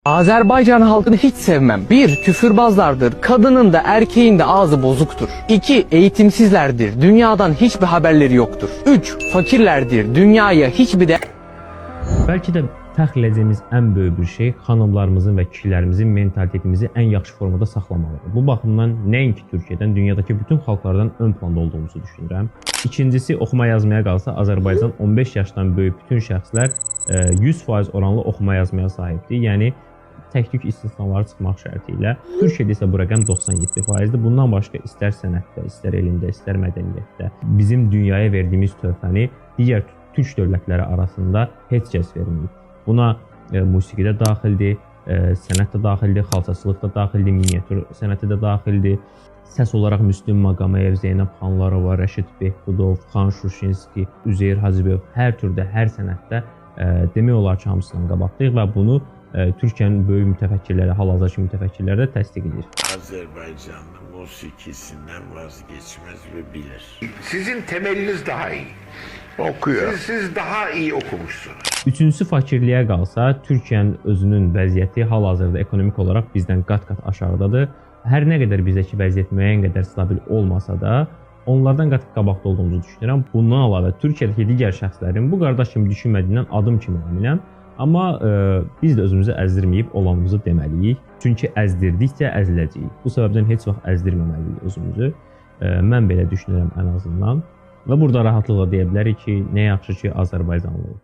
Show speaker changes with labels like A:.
A: Azerbaycan halkını hiç sevmem. 1. Küfürbazlardır. Kadının da erkeğin de ağzı bozuktur. 2. Eğitimsizlerdir. Dünyadan hiçbir haberleri yoktur. 3. Fakirlerdir. Dünyaya hiçbir de
B: Bəlkə də fəxr edəcəyimiz ən böyük bir şey xanımlarımızın və kişilərimizin mentalitetimizi ən yaxşı formada saxlamalıdır. Bu baxımdan nəinki Türkiyədən, dünyadakı bütün xalqlardan ön planda olduğumuzu düşünürəm. İkincisi, oxuma yazmaya qalsa Azərbaycan 15 yaşdan böyük bütün şəxslər 100% oranlı oxuma yazmaya sahibdir. Yəni tək-tük istisnalar çıxmaq şərti ilə. Türkiyədə isə bu rəqəm 97%-dir. Bundan başqa istər sənətdə, istər elmdə, istər mədəniyyətdə bizim dünyaya verdiyimiz töhfəni digər türk dövlətləri arasında heç kəs verməyib. Buna musiqi də daxildir, sənət də daxildir, xalçaçılıq da daxildir, miniatür sənəti də daxildir. Səs olaraq Müslüm Maqamayev, Zeynəb Xanlarova, Rəşid Behbudov, Xan Şuşinski, Üzeyir Hacıbəyov hər türdə, hər sənətdə demək olar ki, hamısından qabaqdayıq və bunu Türkiyənin böyük mütəfəkkirləri, hal-hazırki mütəfəkkirləri də təsdiq edir.
C: Azerbaycanlı musikisinden vazgeçmez ve bilir.
D: Sizin temeliniz daha iyi.
C: Okuyor.
D: Siz daha iyi okumuşsunuz.
B: Üçüncüsü fakirliyə qalsa, Türkiyənin özünün vəziyyəti hal-hazırda ekonomik olaraq bizdən qat-qat aşağıdadır. Hər nə qədər bizdəki vəziyyət müəyyən qədər stabil olmasa da, onlardan qat qabaqda olduğumuzu düşünürəm. Bundan əlavə Türkiyədəki digər şəxslərin bu qardaş kimi düşünmədiyindən adım kimi əminəm. Amma biz də özümüzü əzdirməyib olanımızı deməliyik. Çünki əzdirdikcə əziləcəyik. Bu səbəbdən heç vaxt əzdirməməliyik özümüzü. Mən belə düşünürəm ən azından. Və burada rahatlıqla deyə bilərik ki, nə yaxşı ki Azərbaycanlıyıq.